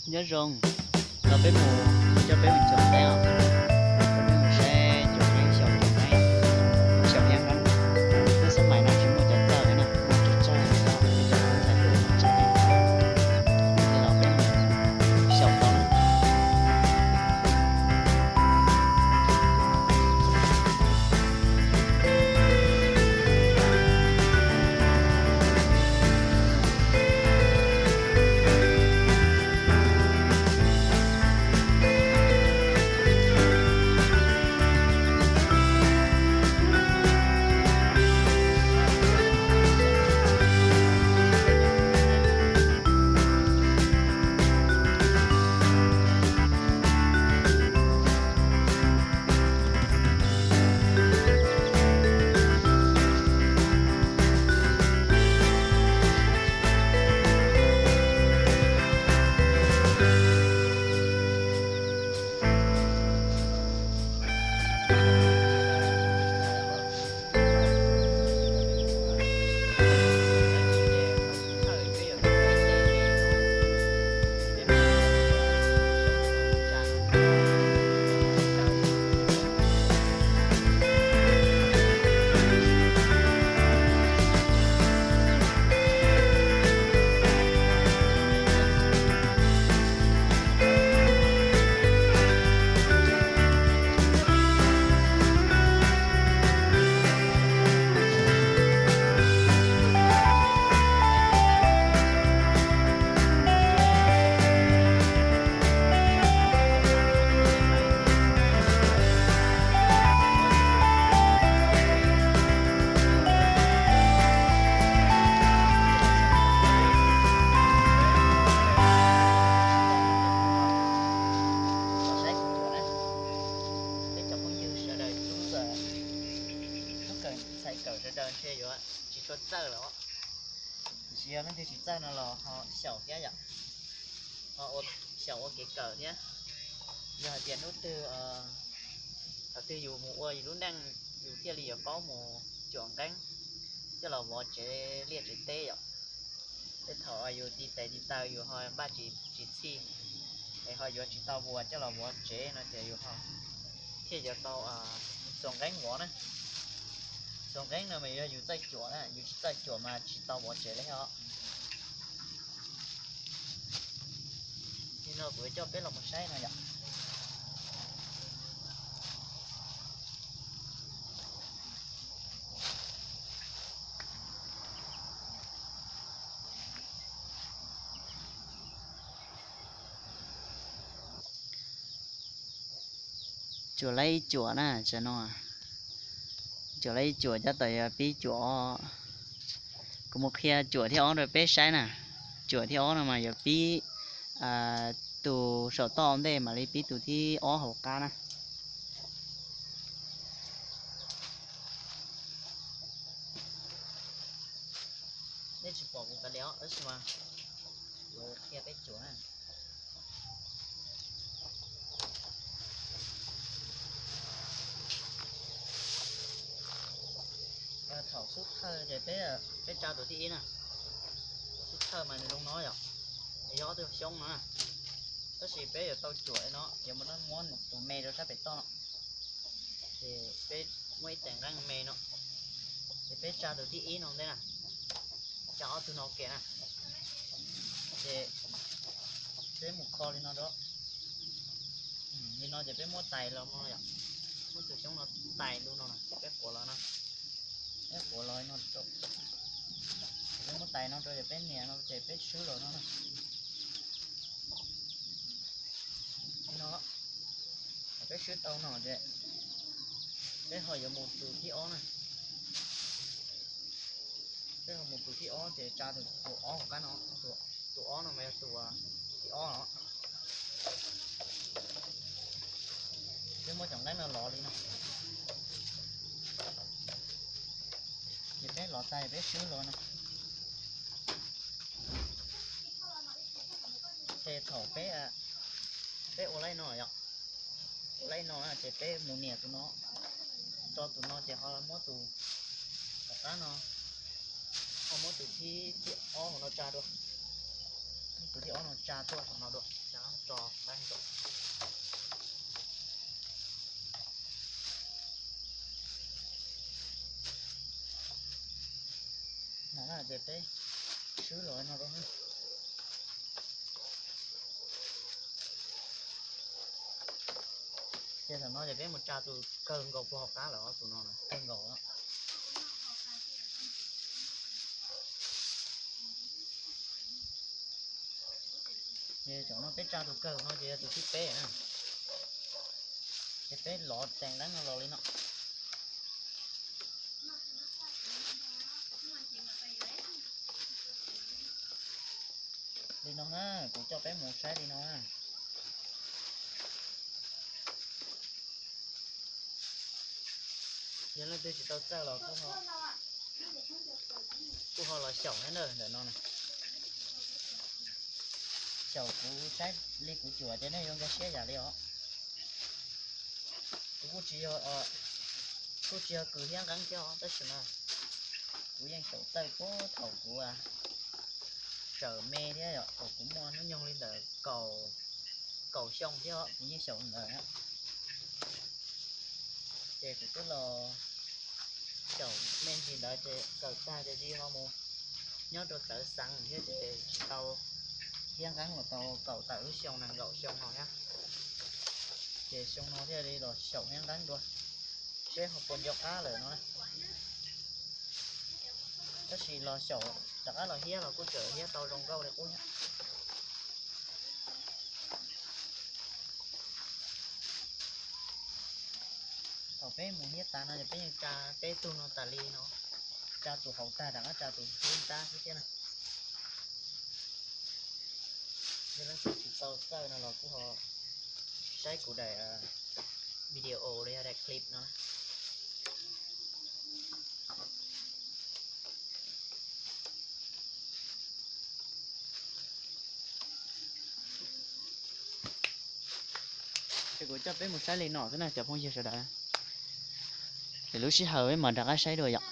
Nyob zoo, los peb mus, coj peb mus xyaum nqeeb os. Coj peb mus saib cov nqeeb, xyaum cov nqeeb, xyaum thiab nqeeb. Lub xab maim no tsis muaj cov txawj li na, muaj cov txawj, cov txawj, cov txawj. Ces los peb mus xyaum tau na. Peb cov phooj ywg sawv daws, tub kawm ntxhais kawm sawv daws ntshe yuav tsis tshua txawj lawm os. Tiam sis yog leej twg tsis txawj no los ho xyaum thiab yom, ho xyaum ua kev kawm thiab. Yog hais tias hnub twg thaum twg yus mus ua yus lub neej, yus thiaj li yuav paub mus cuam nqeeb coj los vov tsev liaj tsev teb yom. Tej thaum yus ti tes ti taw yus ho npaj tsis txhij, es ho yuav tsis tau vuas coj los vov tsev no ces yus ho thiaj yuav tau xuas nqeeb vov na. Xuas nqeeb no mas yog yus txawj cuam na, yus tsis txawj cuam mas tsis tau vov tsev li os. Nim no kuv coj peb los mus saib no yom. Cuam laib cuam na, tam no cuam laib cuam, cov tom yog pib cuam ob. Kuv mus qhia cuam thib ob rau peb saib na. Cuam thib ob no mas yuav pib tus saum toj ntej mam li pib tus thib ob hauv qab na. Nej tsis pom kuv kav liam os, tab sis mas kuv qhia peb cuam na. Thaum xub thawj ces peb, peb tsa tus thib ib na. Xub thawj mas nws zoo no yom, yog ob tug xyoob no na. Tab sis peb yuav tau cuam no, yuav muab tus me rau sab pem toj no. Ces peb muab ib tais nqeeb me no, ces peb tsa tus thib ib no ntej na, tsa ob tug no ua ke na. Ces peb mus kho li no rau, li no ces peb muab tais los no yom, muab tus xyoob no tais ntu no na, ces peb quav los no, peb quav los no, peb muab tais no rau ces peb nias no ces peb swb los no na. Li no, peb swb tau no ces peb ho yuav mus tus thib ob na. Peb ho mus tus thib ob ces tsa tus ob hauv qab no, tus ob no mas yog tus thib ob os. Peb muab cov nqeeb no lov li no, ces peb lov tag peb swb los no. Ces thaum peb, peb ua laij no yom, ua laij no ces peb mus nias tus no, tso tus no ces ho muab tus tom qab no, ho muab tus thib, thib ob hauv no tsa dua, muab Tus thib ob no tsa tuaj saum no dua, tsa tso nqeeb nkaus. No na ces peb swb los no rau. Ces thaum no ces peb mus tsa tus kawg nkaus puag hauv qab lawm, ob tus no kawg nkaus. Ces tam no peb tsa tus kawg no ces yog tus thib peb na. Ces peb lov tes nqeeb no los li no. Li no na, kuv coj peb mus saib li no na. Yog leej twg tsis tau txawj los kuj ho los xyaum thiab na, ntawm no na. Xyaum kuv saib li kuv cuam ces nej yuav nkag siab yam li os. Kuv kuj tsis yog, kuj tsis yog kws hiab nqeeb thiab os, tab sis mas kuv yeej xyaum txawj puag thaum kuv tseem me thiab yom, thaum kuv muaj hnub nyoog li ntawm kaum, kaum xyoo thiab os, kuv yeej xyaum ntawd na. Ces kuv twb los xyaum me ntsis ntawd ces kawm tag ces ho mus nyob rau txawv xeev thiab ces tsis tau hiab nqeeb los tau kaum tawm lub xyoo nees nkaum xyoo no thiab. Ces xyoo no thiaj li los xyaum hiab nqeeb dua, seb ho puas nco qab lawm no na. Tab sis los xyaum rov qab los hiab los kuj tseem hiab tau zoo nkauj li qub thiab. Thaum peb mus hiab tas no ces peb yeej tsa peb tug no tas li no, tsa tus hauv tag rov qab tsa tus ntab xwb thiab na. Yog leej twg tsis tau txawj no los kuj ho saib kuv daim video los yog daim clip no. Ces kuv coj peb mus saib li no xwb na cov phooj ywg sawv daws. Ces lub sij hawm peb mam rov qab saib dua yom.